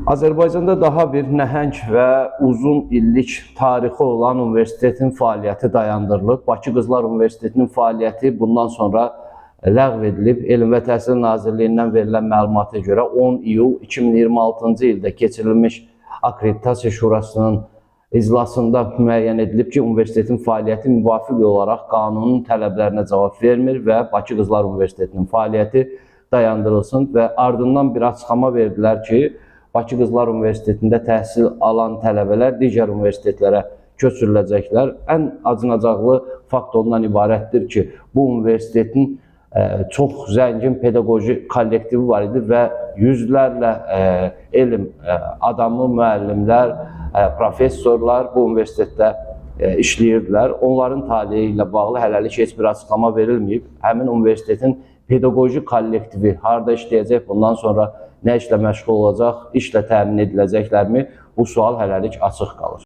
Azərbaycanda daha bir nəhəng və uzun illik tarixi olan universitetin fəaliyyəti dayandırılıb. Bakı Qızlar Universitetinin fəaliyyəti bundan sonra ləğv edilib. Elm və Təhsil Nazirliyindən verilən məlumata görə 10 iyul 2026-cı ildə keçirilmiş Akkreditasiya Şurasının iclasında müəyyən edilib ki, universitetin fəaliyyəti müvafiq olaraq qanunun tələblərinə cavab vermir və Bakı Qızlar Universitetinin fəaliyyəti dayandırılsın və ardından bir açıqlama verdilər ki, Bakı Qızlar Universitetində təhsil alan tələbələr digər universitetlərə köçürüləcəklər. Ən acınacaqlı fakt ondan ibarətdir ki, bu universitetin çox zəngin pedaqoji kollektivi var idi və yüzlərlə elm adamı, müəllimlər, professorlar bu universitetdə işləyirdilər. Onların taleyi ilə bağlı hələlik heç bir açıqlama verilməyib. Həmin universitetin pedaqoji kollektivi harda işləyəcək, bundan sonra nə işlə məşğul olacaq, işlə təmin ediləcəklərmi? Bu sual hələlik açıq qalır.